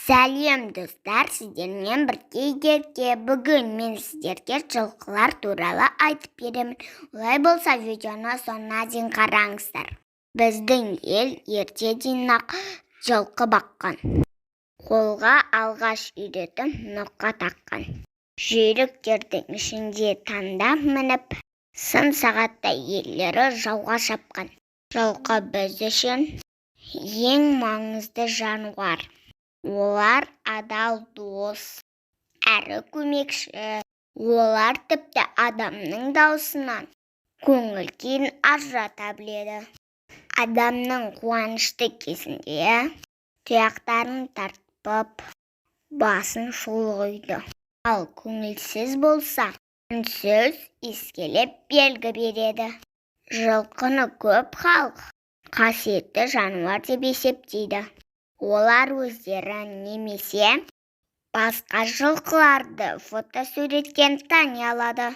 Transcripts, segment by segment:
Сәлем, достар! Сіздермен бірге Ерке. Бүгін мен сіздерге жылқылар туралы айтып беремін. Олай болса, видеоны соңына дейін қараңыздар. Біздің ел ертеден-ақ жылқы баққан. Қолға алғаш үйретіп, ноқа таққан. Жүйріктердің ішінде таңдап мініп, сын сағатта ерлері жауға шапқан. Жылқы біз үшін ең маңызды жануар. Олар адал дос әрі көмекші. Олар тіпті адамның даусынан көңіл күйін ажырата біледі. Адамның қуанышты кезінде тұяқтарын тартып, басын шұлғиды. Ал көңілсіз болса, үнсіз иіскелеп белгі береді. Жылқыны көп халық қасиетті жануар деп есептейді. Олар өздерін немесе басқа жылқыларды фотосуреттен тани алады.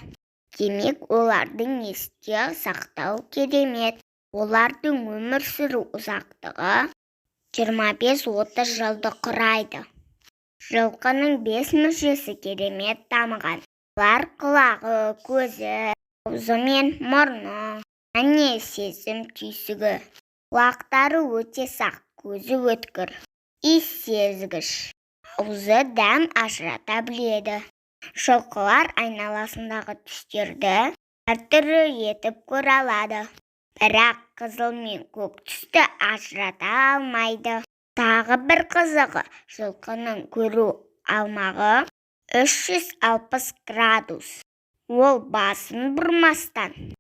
Демек, олардың есте сақтауы керемет. Олардың өмір сүру ұзақтығы 25-30 жылды құрайды. Жылқының бес мүшесі керемет дамыған. Олар: құлағы, көзі, аузы мен мұрны және сезім түйсігі. Құлақтары өте сақ, көзі өткір, иіс сезгіш, аузы дәм ажырата біледі. Жылқылар айналасындағы түстерді әртүрлі етіп көре алады, бірақ қызыл мен көк түсті ажырата алмайды. Тағы бір қызығы, жылқының көру аумағы 360 градус. Ол басын бұрмастан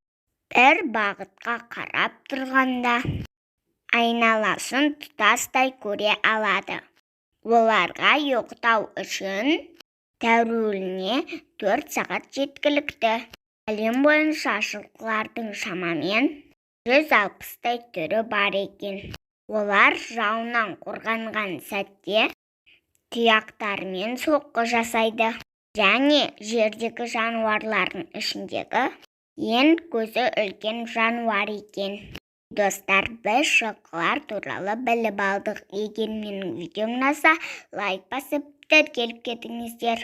бір бағытқа қарап тұрғанда айналасын тұтастай көре алады. Оларға ұйықтау үшін тәулігіне 4 сағат жеткілікті. Әлем бойынша жылқылардың шамамен 160-тай түрі бар екен. Олар жауынан қорғанған сәтте тұяқтарымен соққы жасайды. Және жердегі жануарлардың ішіндегі ең көзі үлкен жануар екен. Достар, біз жылқылар туралы біліп алдық. Егер менің видеом ұнаса, лайк басып, тіркеліп кетіңіздер.